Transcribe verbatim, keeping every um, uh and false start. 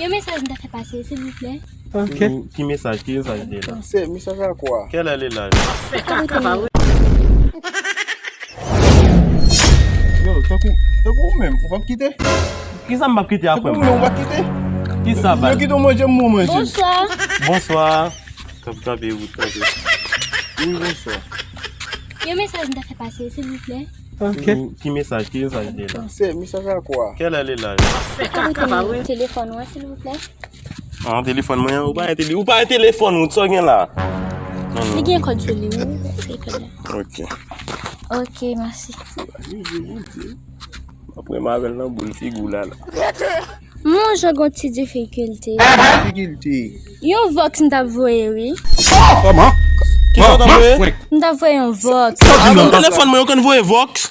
Yon mesaj m ta fè pase, silvouplè. Ok. Ki mesaj? Ki mesaj li la? Se mesaj a kwa? Kèlè li la? Yo, tankou tankou ou menm, ou p ap kite? Kisa m p ap kite a, frè Ou m? menm ou p ap kite? Kisa, Yo baz? Kite w manje m ou manje. Bonswa. Bonswa. Kanpe, kanpe, ou kanpe. Wi, bonswa. Yon mesaj m ta fè pase, silvouplè. Ok. Ki mesaj? Ki mesaj li la? Se mesaj a kwa? Kèlè li la? Telefòn ou an, silvouplè. An telefòn mwen, ou pa gen tele-, ou pa gen telefòn ou, sa w gen la? Non, Li non. Gen kòd sou li, wi. Telefòn la. Ok. Ok, mèsi. Apre m avè l nan boul figi w la la. Mwen jwe yon ti difikilte. Difikilte. Yon vox m t ap voye, wi. Kisa w t ap voye? M t ap voye yon vox. Avè m telefòn mwen, yo konn voye vox.